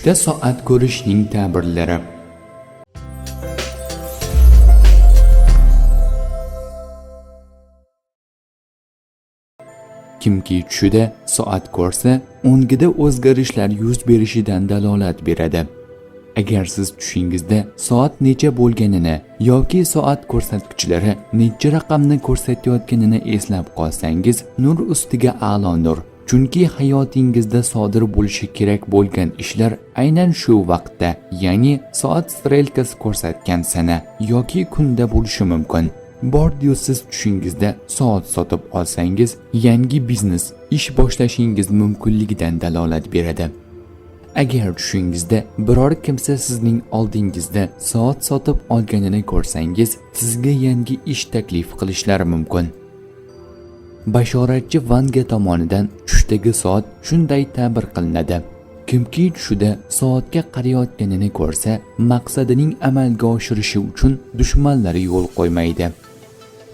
Tushda soat ko'rishning ta'birlari. Kimki tushida soat ko'rsa, o'ngida o'zgarishlar yuz berishidan dalolat beradi. Agar siz tushingizda soat necha bo'lganini yoki soat ko'rsatkichlari necha raqamni ko'rsatayotganini eslab qolsangiz, nur ustiga a'lo nur. Chunki hayotingizda sodir bo'lishi kerak bo'lgan ishlar aynan shu vaqtda, ya'ni soat strelkasi ko'rsatgan sana yoki kunda bo'lishi mumkin. Bordiyu siz tushingizda soat sotib olsangiz, yangi biznes, ish boshlashingiz mumkinligidan dalolat beradi. Agar tushingizda biror kimsa sizning oldingizda soat sotib olganini ko'rsangiz, sizga yangi ish taklif qilishlari mumkin. Bashoratchi Vanga tomonidan tushdagi soat shunday ta'bir qilinadi. Kimki tushida soatga qarayotganini ko'rsa, maqsadining amalga oshirishi uchun dushmanlari yo'l qo'ymaydi.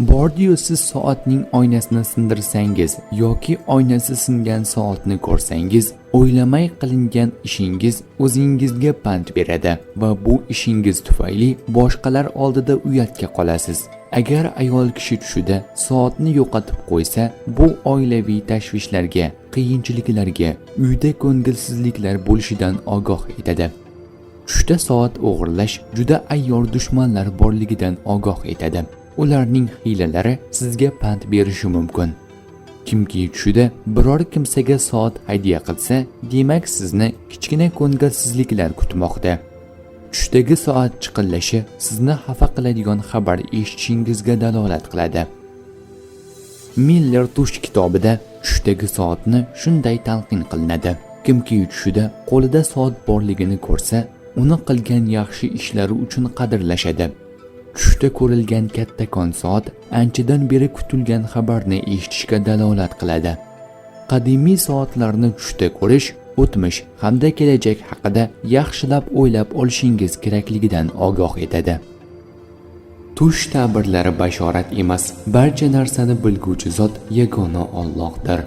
Bordiyu siz soatning oynasini sindirsangiz yoki oynasi singan soatni ko'rsangiz, o'ylamay qilingan ishingiz o'zingizga pand beradi va bu ishingiz tufayli boshqalar oldida uyatga qolasiz. Agar ayol kishi tushida soatni yo'qotib qo'ysa, bu oilaviy tashvishlarga, qiyinchiliklarga, uyda ko'ngilsizliklar bo'lishidan ogoh etadi. Tushda soat o'g'irlash juda ayyor dushmanlar borligidan ogoh etadi. Ularning hiylalari sizga pand berishi mumkin. Kimki tushida biror kimsaga soat hadya qilsa, demak sizni kichkina ko'ngilsizliklar kutmoqda. Tushdagi soat chiqillashi sizni xafa qiladigan xabar eshitishingizga dalolat qiladi. Miller tush kitobida tushdagi soatni shunday talqin qilinadi. Kimki tushida qo'lida soat borligini ko'rsa, uni qilgan yaxshi ishlari uchun qadrlashadi. Tushda ko'rilgan kattakon soat anchadan beri kutilgan xabarni eshitishga dalolat qiladi. Qadimiy soatlarni tushda ko'rish o'tmish hamda kelajak haqida yaxshilab o'ylab olishingiz kerakligidan ogoh etadi. Tush ta'birlari bashorat emas, barcha narsani bilguvchi zot yagona Allohdir.